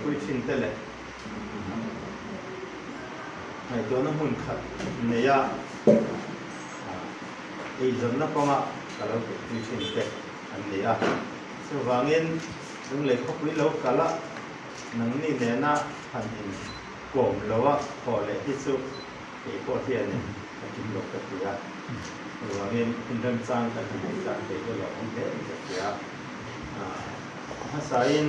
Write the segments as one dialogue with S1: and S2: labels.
S1: pui thin te leh ngaihtuahna hmun khat neia eizawnna kawnga ka lo theihpui thin te an ni a. Chuvangin Lunglei khawpui lo kal a, nangni nena han in kawm lo a thaw leh hi chu kei pawh hianin ka kim lo ka ti a. Chuvangin inremchang kan han neih zan thei hi lawmawm hle in ka hria. A hmasain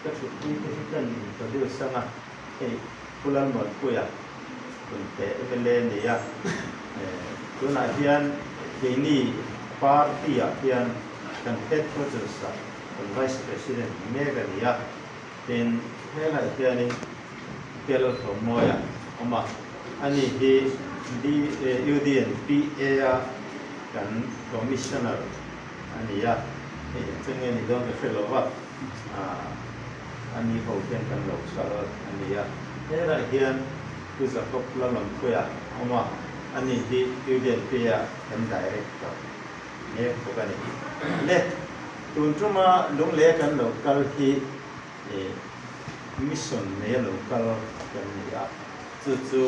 S1: ka thutpui te hi kan introduce ang a, hei Pu Lalmuanpuia Punte mla a ni a, tunah hian keini party-ah hian kan headquarters-ah kan Vice President mek a ni a, tin helaiah hianin Tel Hlawmawia a awm a, ani hi UDNPA-a kan Commissioner a ni a, hei engchen nge ni dawn ka hre lo va, a ni ho hian kan lo kal a ni a, helaiah hian Pu Jacob Lalawmpuia a awm a, ani hi UDNPA-a kan Director mek bawk a ni. Le, tun tuma Lunglei kan lo kal hi mission neia lo kal kan ni a, chu chu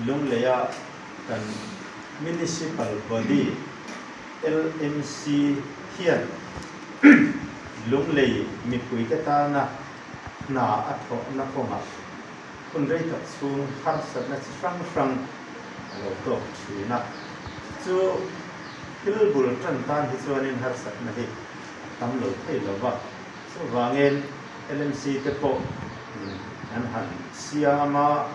S1: Lungleia kan Municipal Body, LMC, hian Lunglei mipuite tana hna a thawhna kawngah hun rei tak chhung harsatna chi hrang hrang a lo tawk thin a. Chu thil bul tan tan hi chuanin harsatna hi a tam lo thei lo va. Chuvangin LMC te pawh an han siam a,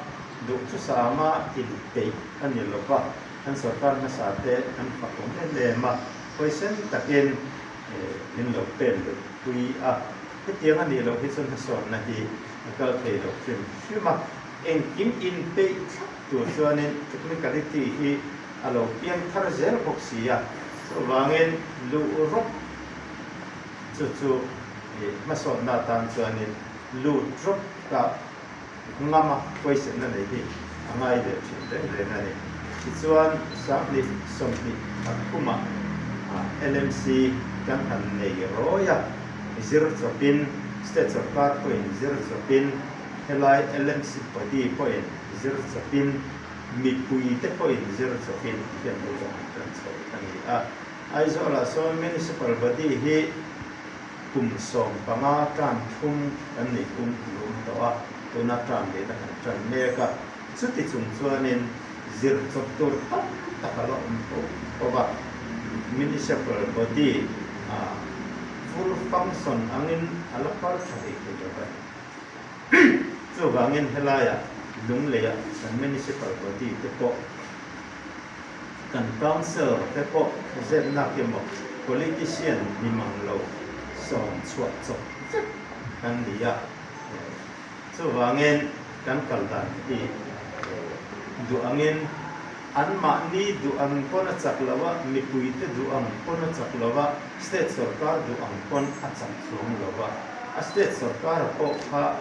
S1: duhthusam a inpeih a ni lo va, kan sorkar hmasa te an fak awm em em a, huaisen takin min lo pen luh pui a. Hetiang a nih loh hi chuan hmasawnna hi a kal thei lo hrim hrim a, engkim inpeih thlap tur chuanin technicality hi a lo piang thar zel bawk si a, chuvangin luh rawp Chu chu hmasawnna atan chuanin lut rawp ka ngama huaisenna nei hi a ngai ve thin reng reng a ni. Tichuan 2023ah LMC kan han nei rawi a, zir chawpin state sorkar pawhin zir chawpin helai LMC body pawhin zir chawpin mipuite pawhin zir chawpin hian bul kan han tan chho a ni a. Aizawlah sawn Municipal Body hi kum 15 term thum kan nei kum lum tawh a, tuna term lehna kan tan mek a. Chuti chung chuanin zir chawp tur tam tak a la awm tho tho a, Municipal Body full function angin a la kal tha thei thei lo a ni. Chuvangin helaiah Lungleiah kan Municipal Body te pawh Kan council te pawh zetnak emaw politician ni mang lo sawm chhuah chawp vek kan ni a, chuvangin kan kal dan hi duh angin anmahni duh ang pawn a chak lo a, mipuite duh ang pawn a chak lo a, state sorkar duh ang pawn a chak chuang lo a, a state sorkar pawh kha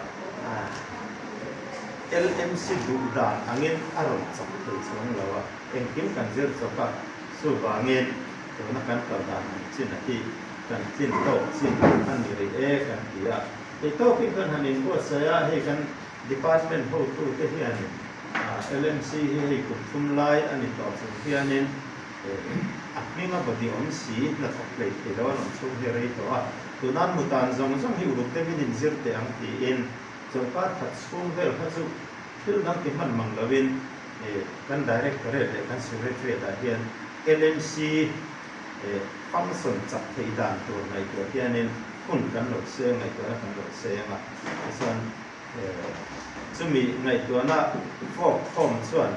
S1: LMC duh dan angin a rawn chak thei chuang lo a, engkim kan zir chawp a, chuvangin tuna kan kal dan ang chin a hi kan tlin tawk chin a ni rih e kan ti a. Hei tawkin kan han inbuatsaih a, hei kan department hotute hianin LMC hi hei kum thum lai a ni tawh chung hianin a hming a body awm si hnathawk hlei thei lo an awm chhung hi a rei tawh a, tunan mutan zawng zawng hi uluk deuhin inzir teh ang tiin Chawlhkar khat chhung vel kha chu thil dang ti hman mang loin kan Directorate leh kan Secretariat ah hian LMC function chak theih dan tur ngaihtuah hianin hun kan lo seng ngaihtuahna kan lo seng a, tichuan chumi ngaihtuahna fork khawm chuan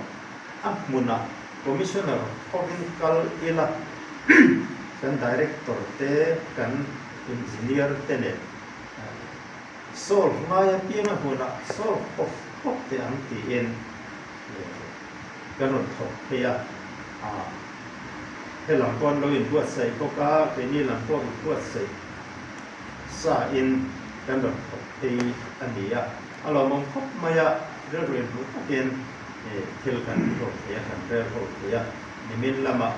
S1: a hmunah Commissioner hovin kal ila kan Director te kan Engineer te nen Solve ngai apianga hmunah solve pawp pawp teh ang tiin kan rawn thawk phei a, he lam pawh an lo inbuatsaih bawk a, keini lam pawh inbuatsaih sa in kan rawn thawk phei a ni a, a lawmawm khawp mai a, rilru inhmuh takin thil kan ti ho thei a, kan rel ho thei a, nimin lamah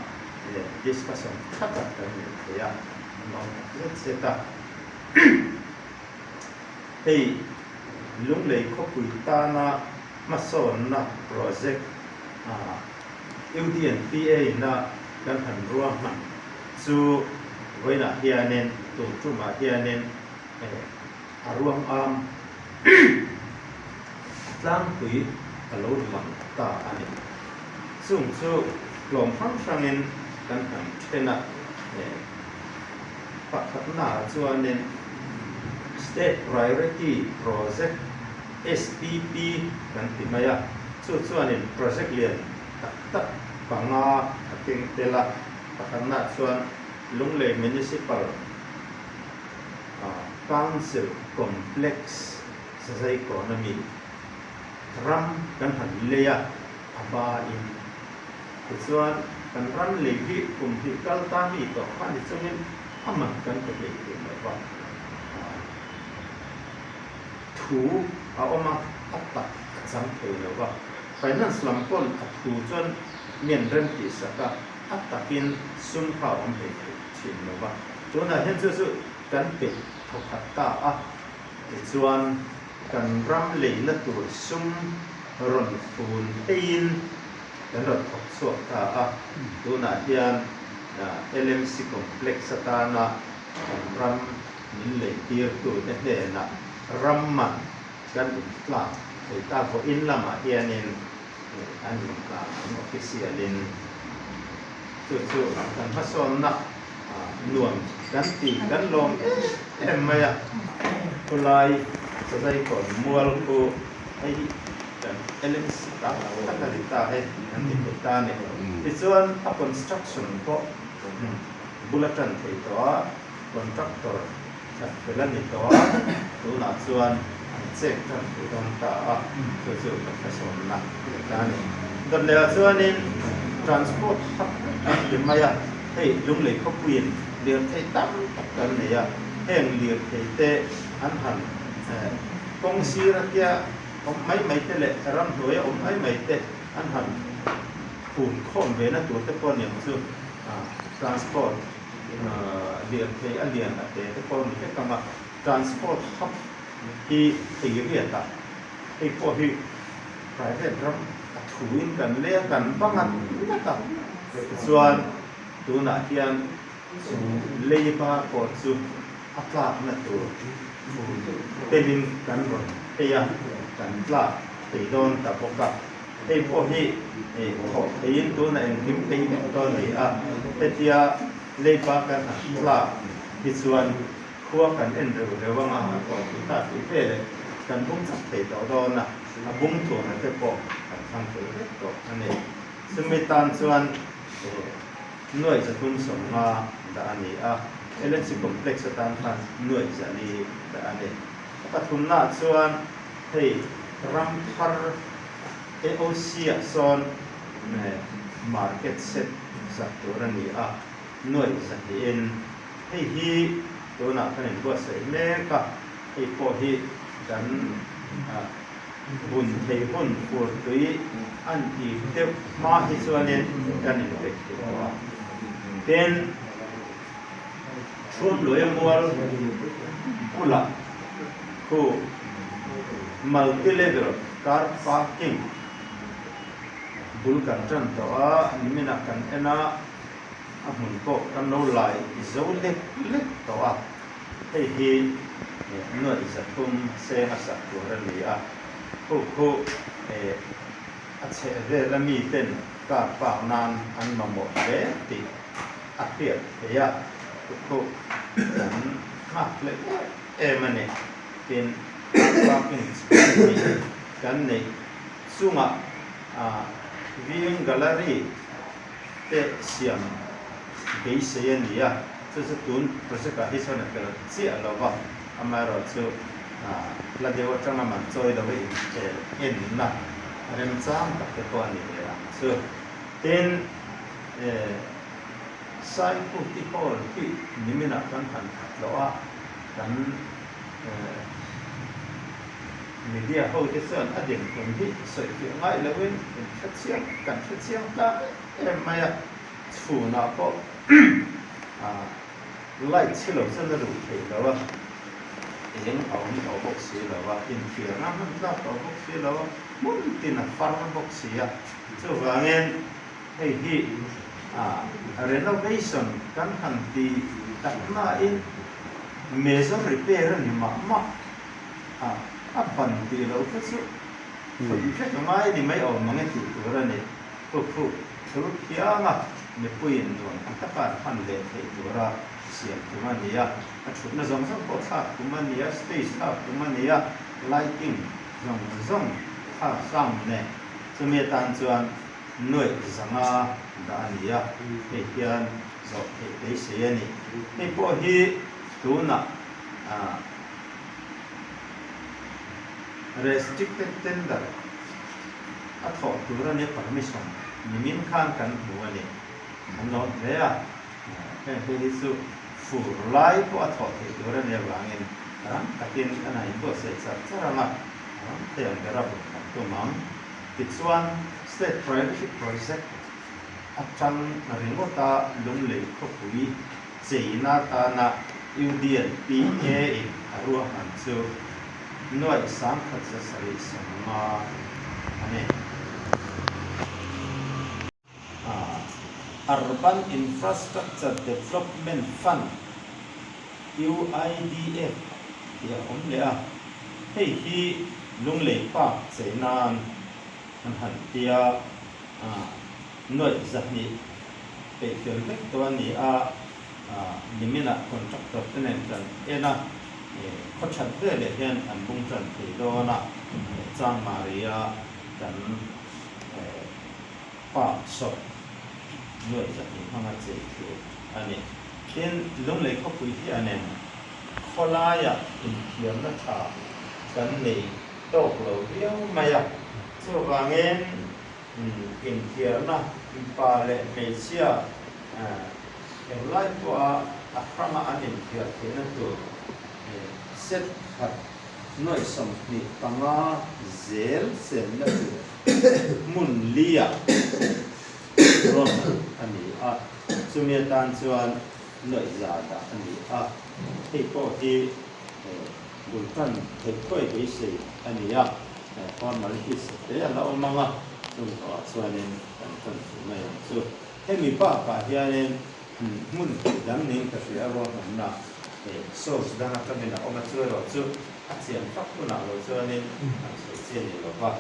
S1: discussion tha tak kan nei thei a, a lawm tak zet zet a. Hei Lunglei khawpui tana hmasawnna project UDNPA ina kan han ruahman chu vawiinah hianin tun tumah hianin a ruang am tlangpui a lo lang ta a ni. Chung chu hlawm hrang hrangin kan han then a, pakhatnaah chuanin State Priority Project, SPP, kan ti mai a, chu chuanin project lian tak tak panga a keng tel a, pakhatnaah chuan Lunglei Municipal Council Complex Sazaikawn a mi ram kan han lei a, a ba in. Tichuan, kan ram lei hi kum hnih kal ta mi tawh kha ni chungin a man kan pe hlei thei lo va. Thu a awm a, a tak a chang thei lo va. Finance lam pawn a thu chuan mi an rem tih sak a, a takin sum kha a awm hlei thei thin lo va. Tunah hian chu chu kan pe thawkhat ta a, tichuan kan ram leina tur sum rawn fun pheiin kan rawn thawk chhuak ta a. Tunah hian LMC Complex atana kan ram min leitirtute hnenah ram man kan intlak thei ta. Vawiin lamah hianin an intlak ang official-in chu chu kan hmasawnna nuam kan ti kan lawm em em mai a. Khulai Sazaikawn mual khu hei hi kan LMC tak tak a ni ta e kan ti thei ta a ni. Tichuan a construction pawh bul a tan thei tawh a, contractor that fel a ni tawh a, tunah chuan an chek tan thei dawn ta a, chu chu kan hmasawnna a ni ta a ni. Dawtleah chuanin transport hub an ti mai a, hei Lunglei khawpuiin lirthei tam tak kan nei a, heng lirthei te an han kawng sir atia awm mai mai te leh ramhnuaia awm mai mai te an han phum khawm ve na tur te pawh aniang chu transport Lirthei a lian a te te pawh ni vek ang a, transport hub hi thei riat a, hei pawh hi private ram a thuin kan leng kan va ngat ngat a, tichuan tunah hian chu leiba pawh chu a tlakna tur telin kan rawn phei a, kan tlak thei dawn ta bawk a. Hei pawh hi thawh theiin tunah engkim phei vek dawn a ni a, hetia leipa kan han tlak hi chuan khua kan en reuh reuh anga a thawh thei ta tih veleh kan bung chak thei tawh dawn a, a bung thuahna te pawh kan thlang thei vek tawh a ni. Chumi tan chuan nuaih 350 dah a ni a, LNC Complex atan khan nuaih 400 dah a ni. A pathumnaah chuan hei ram thar AOC ah sawn market set sak tur a ni a, nuaih zahnihin hei hi tunah kan inbuatsaih mek a, hei pawh hi kan bun thei hun fur tui an ip deuh hma hi chuanin kan inpeih thei tawh a. Tin, Chhumluaia mual bulah khu multi level car parking bul kan tan tawh a, niminah kan en a, a hmun pawh kan lo lai zo lek lek tawh a, hei hi nuaih 300 seng a sak tur a ni a, khu khu a chhehvel a miten car park nan an mamawh hle tih a hriat theih a, thuthluk kan nghak hleh em em a ni. Tin, parking chhung hi kan neih chungah viewing gallery te siam beisei a ni a, chu chu tun project ah hi chuan a tel chiah lo va, amaherawhchu hla deuh atanga man chawi lo a inkhel enna remchang tak te pawh a ni ve ang chu. Tin, Saikuti Hall hi niminah kan han khat loh a, kan media ho te chuan a dinhmun hi sawifiah ngai loin in hre chiang kan hre chiang tlang em em mai a, chhunah pawh light chhi lo chuan a luh theih lo a. Eng a awm tawh bawk si lo a, inthiarna hman tlak tawh bawk si lo a, hmun tin a far bawk si a. Chuvangin hei hi renovation kan han ti tak nain major repair a ni mah mah a, a ban tih loh kha chu khawih vek a ngai ni mai awm ang e tih tur a ni. Hukhuh thur phiang a, mipuiin nuam ti taka an hman leh theih tura siam tum a ni a, a thutna zawng zawng pawh thlak tum a ni a, stage thlak tum a ni a, lighting zawng zawng thlak sound nen chumi atan chuan nuaih zanga dah a ni a, hei hian zawh theih beisei a ni. Hei pawh hi tunah ah restricted tender a thawh tur a nia permission nimin khan kan hmu a ni. An lawm hle a, heng te hi chu fur lai pawh a thawh theih tur a nia vangin rang takin an han inbuatsaih char char ang a, rang thei ang ber a bawk kan tum ang. Tichuan State Priority Project atang ringawta Lunglei khawpui cheina atana UDNPA in a ruahman chu nuaih 1750 a ni. Urban Infrastructure Development Fund, UIDF, tih a awm leh a, hei hi Lunglei Park chei nan an han tia nuaih 200 peih fel vek tawh a ni a, niminah contractor te nen kan en a, khaw that veleh hian an bung tan thei dawn a, Changmari-a kan park shop nuaih 200 hmanga chei tur a ni. Tin, Lunglei khawpui hianin khawlaiah inthiamna tha kan nei tawk lo viau mai a, chuvangin inthiarna pa leh hmeichhia englai pawha a hranga an inthiar theihna tur set khat nuaih 25 zel chenna tur hmun liah ruahman a ni a, chumi atan chuan nuaih za dah a ni a, hei pawh hi bul tan theih thuai beisei a ni a, formalities te a la awm ang a, chung tawhah chuanin kan tan thei mai ang chu. Hemi bakah hianin hmun hnih dang niin ka hria a ruahmanna source dang atangin a awm a, chu erawh chu a chian fak hunah lo chuanin an sawi chi a ni lo va.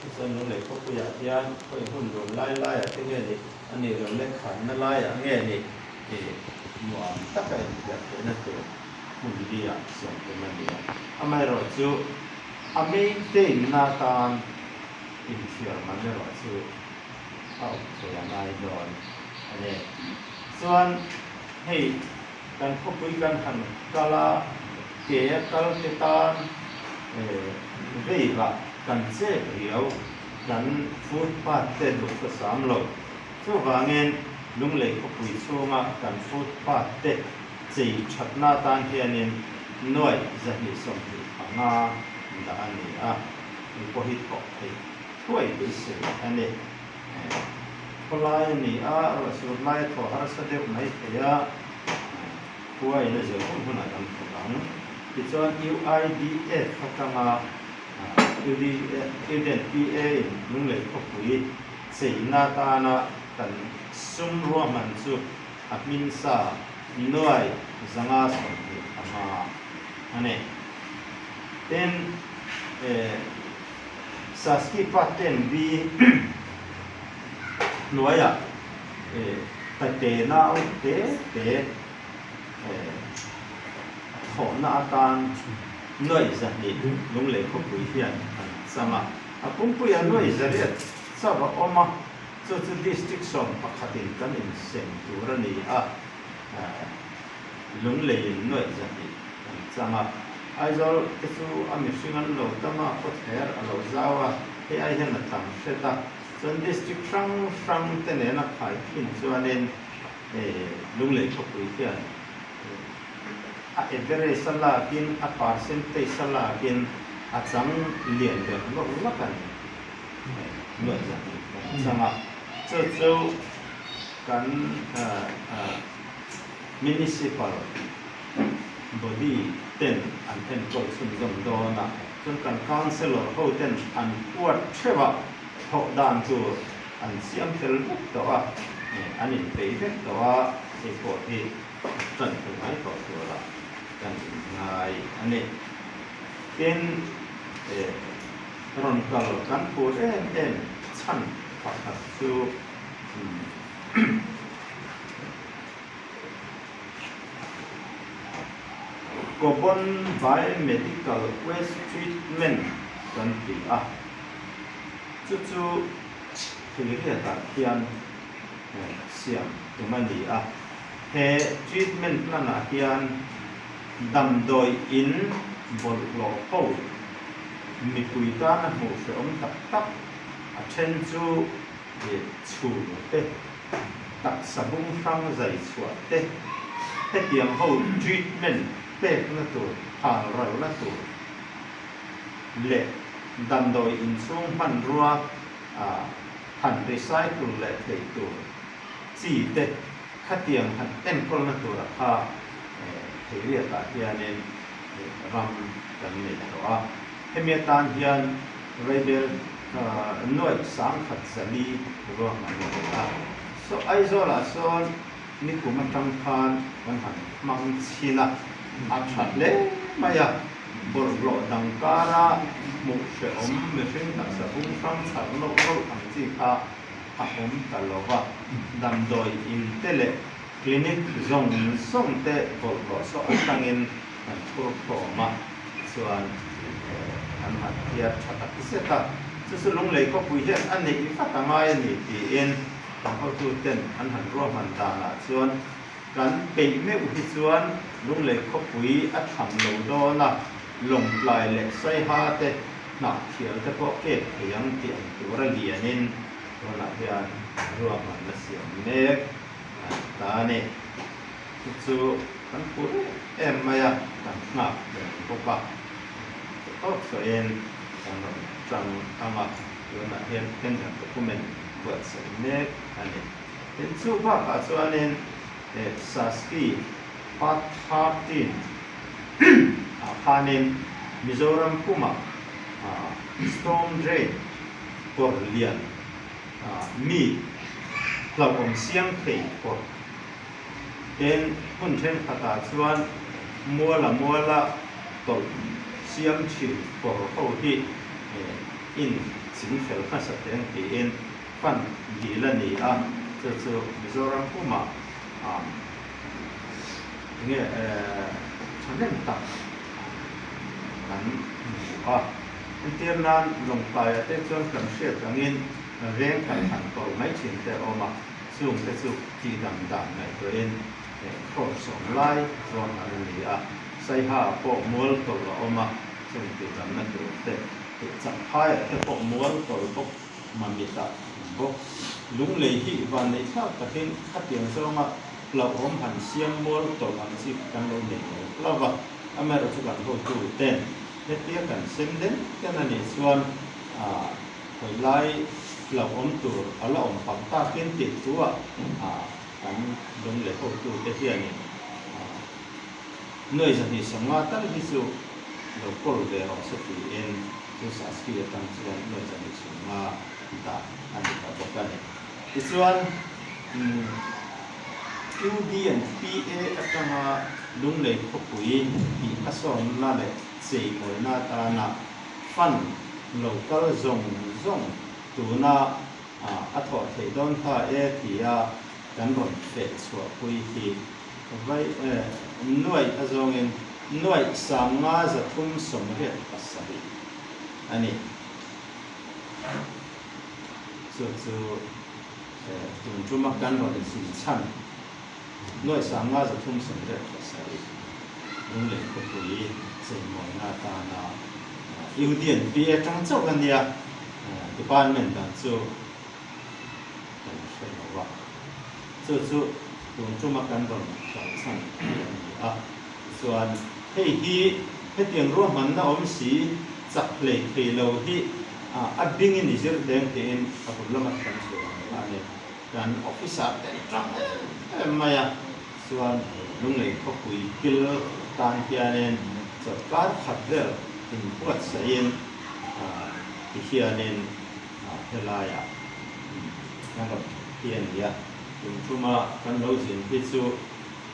S1: Tichuan Lunglei khawpuiah hian khawi hmun lun lai laiah te nge ni, a nih lo leh khanna laiah nge ni tih nuam taka infiah theihna tur hmun li-ah siam tum a ni a. Amaherawhchu a maintain-na atan inthiar man erawh chu a awm thei a ngai dawn a ni. Chuan hei kan khawpui kan han kal a, ke a kal te tan veivah kan chep riau, kan footpath te duh ka sam lo. Chuvangin Lunglei khawpui chhunga kan footpath te chei thatna atan hianin nuaih 225 dah a ni a, mi pawh hi thawk theih thuai beisei a ni. Khawlai a ni a, ruahsur lai a thaw harsa deuh mai thei a, khuain a zir hun hunah kan thawk ang. Tichuan UIDF atanga UDNPA in Lunglei khawpui cheina atana kan sum ruahman chu a hmin sa nuai 525 a ni. Tin, Saski Paten bi hnuaiah tate nau te te thawhna atan nuaih 200 Lunglei khawpui hian an chang a. A pumpuiah nuaih 800 chauh a awm a, chu chu District 11 in kan insem tur a ni a, Lungleiin nuaih 200 an chang a. Aizawl te chu a mihring an lo tam a, khawthler a lo zau a, hei ai hian a tam hret a, chuan district hrang hrang te nena khai thin chuanin Lunglei khawpui hian a average a lakin a percentage a lakin a chang lian ber lawk lawk a ni. Nuaih 200 kan chang a, chu chu kan municipal. body ten an enkawl chhunzawm dawn a, chuan kan councellor ho ten an huat theuh a, thawh dan tur an siam fel vek tawh a, an inpeih vek tawh a, hei pawh hi tan thei mai tawh tura kan inngai a ni. Tin, rawn kal kan phur em em chhan pakhat chu Kobon Biomedical Waste Treatment kan ti a, chu chu Theiriatah khian siam tum a ni a. He treatment plan-ah hian damdawi in bawlhhlawh ho mipui tana hmuh hrehawm tak tak a then chu chhung te, taksa bung hrang zai chhuah te, hetiang ho treatment pekna tur, hal ralna tur leh damdawi inchhung hmanrua han recycle leh thei tur chi te khatiang han enkawlna tura kha Theiriatah hianin ram kan nei tawh a. Hemi atan hian Rebel nuaih 1400 ruahman a ni a. Saw Aizawlah sawn nikum atang khan kan han hmang chhin a, a tha hle mai a. Bawlhhlawh dang kara hmuh hrehawm mihring taksa bung hrang chhar nawlh nawlh ang chi kha a awm ta lo va. Damdawi in te leh clinic zawng zawng te bawlhhlawh saw atangin kan phur khawm a. Chuan an han phiar tha tak zet a, chu chu Lunglei khawpui hian a neih vat a ngai a ni tiin kan hotuten an han ruahman danah chuan kan peih meuh hi chuan Lunglei khawpui a tham lo dawn a, Lawngtlai leh Saiha te hnah thial te pawh kek thei ang tih ang tura lianin tunah hian ruahmanna siam mek a ni ta a ni. Chu chu kan phur em em mai a, kan nghak reng bawk a. Chu tawp sawiin kan rawn tang ang a, tunah hian tender document buatsaih mek a ni. Tin, chu bakah chuanin Saski Part 13 ah khanin Mizoram pumah storm drain kawr lian mi hlauhawm siam thei kawr Tin, hmun thenkhatah chuan muala muala tawlh siam thin kawr ho hi in ching fel hmasa teng tiin fund dil a ni a, chu chu Mizoram pumah enge thahnem tak kan hmu a. Entir nan Lawngtlaiah te chuan kan hriat angin veng khat han tawlh mai thin te a awm a. Chungte chu tihdam dan ngaihtuahin crore sawm lai ruahman a ni a, Saiha pawh mual tawlh a awm a, chung tihdamna tur te tih chak phaiah te pawh mual tawlh bawk Mamitah bawk. Lunglei hi vanneih thlak takin khatiang zawnga hlauhawm han siam mual tawlh ang chi kan lo nei lo hlauh va, amaherawhchu kan hotu ten hetia kan sem den den a nih chuan Hawi lai hlauhawm tur a la awm pak takin tih thu-ah kan lung leh hotute hianin nuai 250 tal hi chu lo kawl ve rawh se tiin chu Saski atang chuan nuai 250 dah a ni ta bawk a ni. Tichuan UD and PA atanga Lunglei khawpui tih hmasawnna leh cheimawina atana Fund lo kal zawng zawng tuna a thawh theih dawn ta e tia kan rawn feh chhuahpui hi vai nuaih a zawngin nuaih 5387 a ni. Chu chu tun tuma kan rawn zin chhan nuaih 5387 Lunglei khawpui cheimawina atana UDNP atang chauh a nia, department dang chu kan hre lo a, chu chu tun tuma kan rawn kal chhan hi a ni a. Tichuan hei hi hetiang ruahmanna awm si chak hlei thei lo hi a bingin i zir hleng tiin a bul lama kan chhuah ang a ni. Kan officer te an tang em em mai a, chuan Lunglei khawpui kil. atan hianin chawlhkar khat vel inbuatsaihin tihianin helaiah kan rawn thawk hi a ni a. Tun thuma kan lo zin hi chu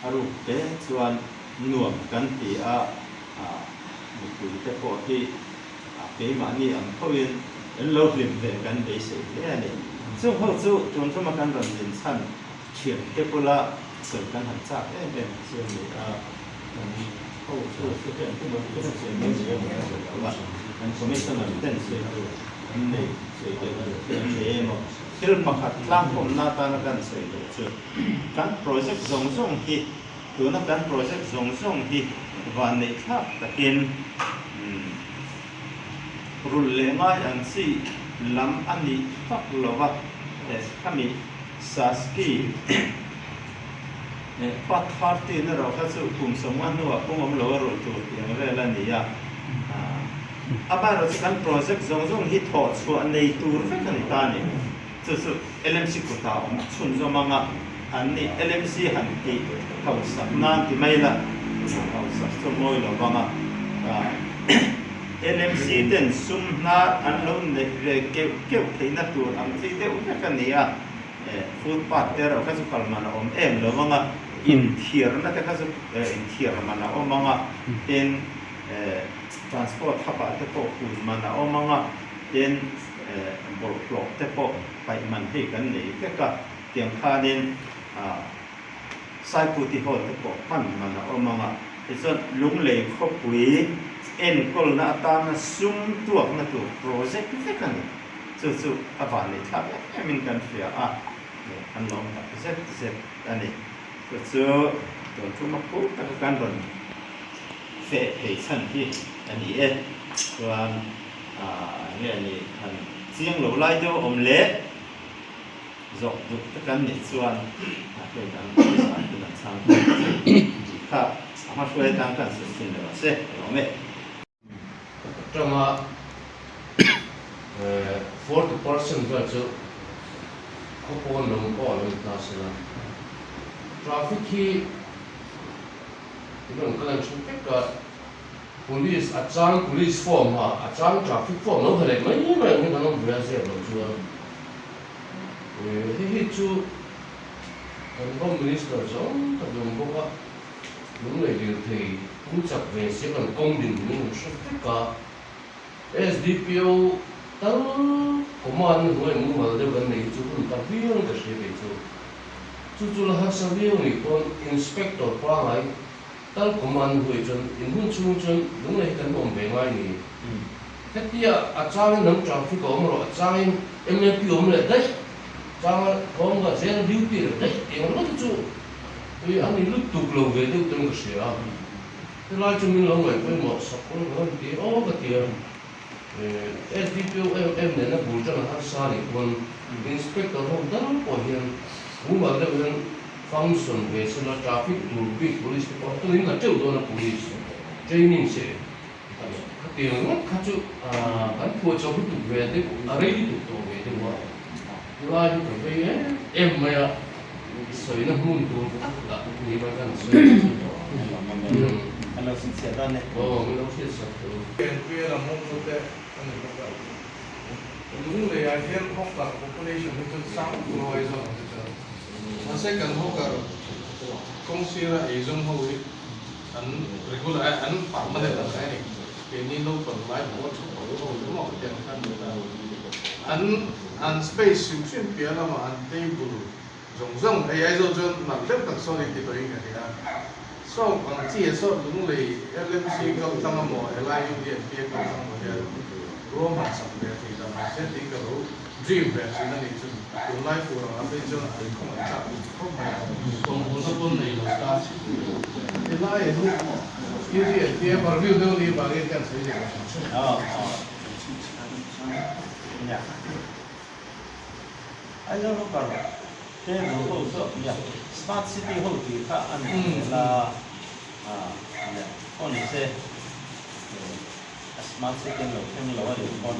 S1: a ruk te chuan nuam kan ti a, mipui te pawh hi keimahni ang thoin an lo hlim ve kan beisei hle a ni. Chung ho chu tun thuma kan rawn zin chhan thian te bula sawi kan han chak em em chu a ni a, kan hotu chu hian tumah chu kan sawi mai mai a ni a sawi lo a, kan commissioner ten sawi tur an nei sawi deuh tur te an nei em aw. Thil pakhat tlangkawmna atana kan sawi duh chu kan project zawng zawng hi tuna kan project zawng zawng hi vanneih thlak takin rulh leh ngai ang chi lam a nih vak lo va, khami Saski Path 13 erawh kha chu kum 50 hnuah pung awm lo a rulh tur tih ang vel a ni a. Amaherawhchu kan project zawng zawng hi thawh chhuah nei tur vek a ni ta a ni. Chu chu LMC kutah awm chhunzawm anga an nih LMC han tih hausak nan ti mai la, hausak chu mawi lo vang a. LMC ten sum hnar an lo neih ve keuh keuh theihna tur ang chi deuh vek a ni a. Footpath te erawh kha chu kal man a awm em lo vang a, inthiarna te kha chu inthiar man a awm ang a, tin transport hub ah te pawh hun man a awm ang a, tin bawlhhlawh te pawh paih man hei kan nei vek a, tiang khanin Saiputi Hall te pawh hman man a awm ang a, tichuan Lunglei khawpui enkawlna atana sum tuakna tur project vek a ni. Chu chu a vanneih thlak em em in kan hria a, kan lawm tak zet zet a ni. Chu chu tun thuma phur taka kan rawn feh phei chhan hi a ni e. Chuan nge ni han chiang lo lai deuh a awm le zawh duh te kan nih chuan hei kan office ah hian an chhang thei ang che tih kha a hma hruai atan kan sawi thin lo a se ka lawm e.
S2: Atanga 40% vel chu khawpawn lam pawh a lo in ta sela. Traffic hi in rawn kal an hre vek a, police a chang police form a, a chang traffic form lo ha leh mai mai ang hi kan awm ve a zep loh chuan hei hi chu kan home minister zawng tak awm bawk a. Lunglei lirthei pung chak ve sia kan kawng din hun in hre vek a, SDPO tal command na hnuai mumal deuh kan nei hi chu hun ta viau in ka hria kei chu. Chu chu la harsa viau nih pawn Inspector pangai tal command na hnuai chuan in hun chhung chuan Lunglei hi kan awm ve ngai ni. Hetia a changin hnam traffic a awm rawh, a changin MLP awm leh daih, changa thawmga zel duty leh daih tih ang ringawt hi chu Tui a ni lutuk lo ve deuh ten ka hria a, helai chu min lo ngaih pawimawh sak pawn ka rawn ti aw ka ti a, SDPO em em nena bul tan a harsa nih pawn Inspector ho dal pawh hian mumal deuh hian function ve sela traffic tur bik police te pawh tun in la teuh dawn a police training se khatiang ringawt kha chu kan phuahchawp lutuk ve deuh a rei lutuk tawh ve deuh a. Helai hi ka vei em em mai a, sawina hmun tur tak tak ni mai khan sawi a chu.
S1: An lo sinchhiah dan e.
S2: Aw, min lo hriat sak tur.
S3: Pianpuia lam awm chu te a ni bawk a. Lungleiah hian hawker population hi chuan sang tuk lo Aizawl ang te chuan. Mahse kan hawker kawng sira eizawng ho hi an regular a, an permanent ang mai a ni. Keini naupang lai pawh a tha tawh ho emaw ka ti ang khan ni ta. An an space hrim hrim piah lamah an table zawng zawng hei Aizawl chuan nalh deuh tak sawn in ti tawhin ka hria. Saw ang chi ah saw Lunglei LMC kal tlang amaw helai UDNP a kal tlang amaw hian ruahman sak ve thei dan ang se tiin ka lo dream ve thin a nih chu. Tunlai fur ang ah phei chuan an khawngaih tlak duh khawp mai a. Kawngpawlna pawn nei lo ta. Helai hi UDNP a review deuh ni vangin hian sawi leh lo.
S1: Nia. Aizawl ho kar table ho chu nia smart city ho tih kha a ni hmel a, nia pawh ni se a smart city an lo thleng lo a nih pawn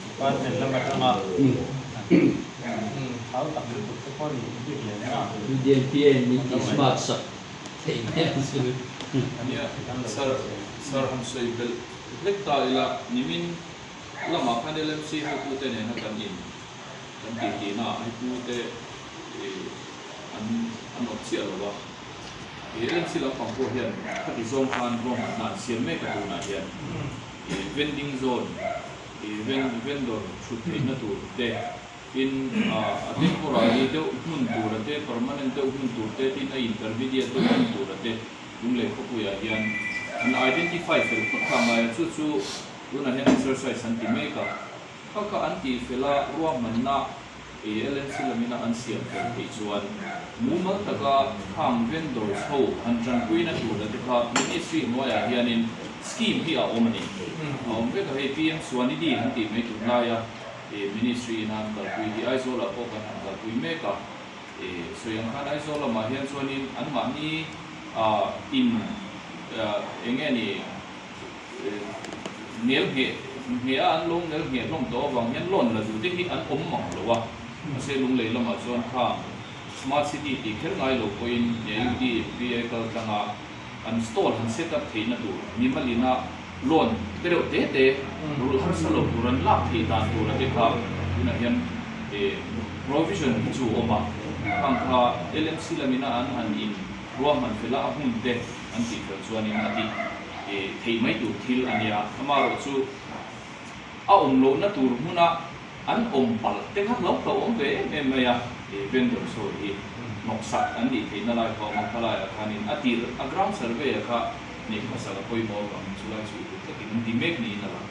S1: department lam atanga Hau tak lutuk te pawh ni bik lem a.
S4: UDMPA in min ti smart sak thei mai ang chu.
S5: Nia, sir, sir han sawi belh hlek ta ila, nimin lamah khan LMC hotute nena kan in kan tih tihna ah hei pute an an awm chiah lo a, LMC lampang pawh hian khati zawng khan ruahmanna an siam mek a tunah hian vending zone vendor thut theihna tur te tin a temporary deuh hmun tura te permanent deuh hmun tur te tin a intermediate deuh hmun tura te Lunglei khawpuiah hian an identify fel phawt kha a ngai a, chu chu tunah hian exercise an ti mek a. Kha kha an tih fel a, ruahmanna LMC lamina an siam fel theih chuan mumal taka khang vendors ho han tanpuina tura te kha Ministry hnuaiah hianin scheme hi a awm a ni. A awm vek a, hei PM Swanidhi han tih mai tur laia Ministry ina an kalpui hi Aizawlah pawh kan han kalpui mek a. Sawi ang khan Aizawl lamah hian chuanin anmahni in eng nge ni nel ngheh ngheh a an lo nel ngheh hlawm tawh avang hian loan la duh te hi an awm mang lo a, mahse Lunglei lamah chuan khang Smart City tih kher ngai lo pawhin UDPA kal tlanga an stall han set up theihna tur mimalina loan te reuh te te rulh harsa lo tur an lak theih dan tur a te kha tunah hian provision hi chu a awm a, khang kha LMC lamina an han in ruahman fel a, a hmun te an tih fel chuanin a tih theih mai tur thil a nia, amaherawhchu a awm lohna tur hmuna An awm palh te kha lo hlauh awm ve em em mai a, vendor sawi hi hnawksak an nih theihna lai kha awm a, khalaiah khanin a tir a ground survey-a kha neih hmasa la pawimawh avangin chulai chu uluk takin an ti mek niin a lang.